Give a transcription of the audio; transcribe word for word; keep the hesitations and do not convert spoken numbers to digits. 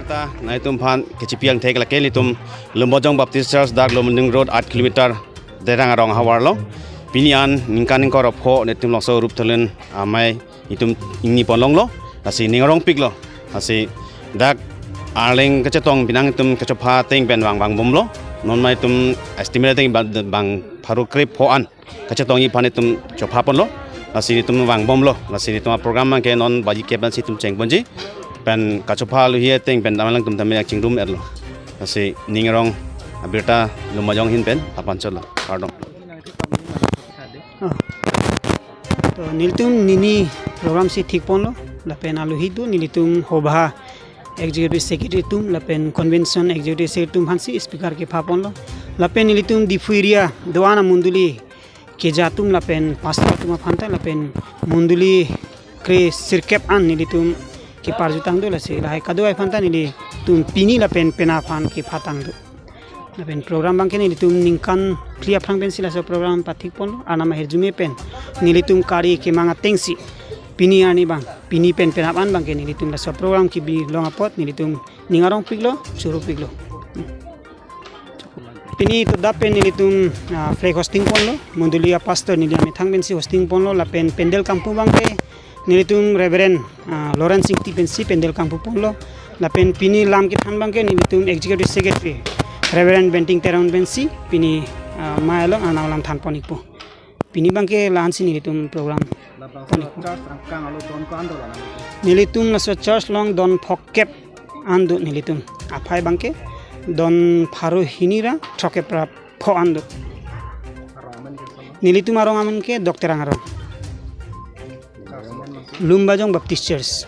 Ta nangtum aphan kechipiang thek lake nelitum Lumbajong Baptist Church dak Lumding Road aat kilometer Derang arong havar lo. Pini an ningkan ingkoi ra pho nelitum Longso Rup Thelun amei nelitum ingni pon longlo. Lasi ning arongpiklo. Lasi dak arleng kachetong penang nelitum kachopha ateng pen vang vangbomlo. Non ma nelitum estimate ateng bang, bang pharo kre pho an kachetongji aphan nelitum chopha ponlo. Lasi nelitum vangbomlo. Lasi nelitum aprogram abangke non baji kep ansi nelitum chengponji. Pen kachopha aluhi ateng pen dam alangtum tame chingrum etlo. Lasi ning arong abirta Lumbajong ahin pen aphan chotlo. Kardom. Oh. To nelitum nini program si thik ponlo. Lapen aluhi do nelitum hobha executive secretary atum lapen convention executive secretary atum aphansi speaker kepha ponlo. Lapen nelitum Diphu area do-an amondoli keja atum lapen pastor atum aphan ta lapen mondoli kre sirkep an nelitum keparjutang do, lasi lahai kadokave aphan ta nelitum pini lapen penap aphan kephatang do. Lapen program abangke nelitum ningkan phli aphrang pensi laso program pathik ponlo, Arnam ahirjume pen nelitum kari kemang atengsi pini arni abang, pini pen penap an abangke nelitum laso program kebi long apot nelitum ning arongpiklo, chorupiklo. Pini to adap pen nelitum, ah, flag hosting ponlo, mondoli apastor neli amethang pensi hosting ponlo, lapen pandal kangpu abangke nelitum Reverend, ah, Lawrence Ingti pensi pandal kangpu ponlo, lapen pini lam kethan abangke nelitum executive secretary Reverend Benting Teron pensi pini, ah, amei along Arnam alam than pon-ikpo. Pini abangke la-ansi nelitum program pon-ikpo. Church rangkang alo don ko-an do la nang? Nelitum laso church along don phokep an do nelitum. Aphai abangke don pharo hini ra throkkep ra pho an do. Arong amen ke solo? Nelitum arong amen ke Dok Terang arong. Church amen abangke? Lumbajong Baptist Church.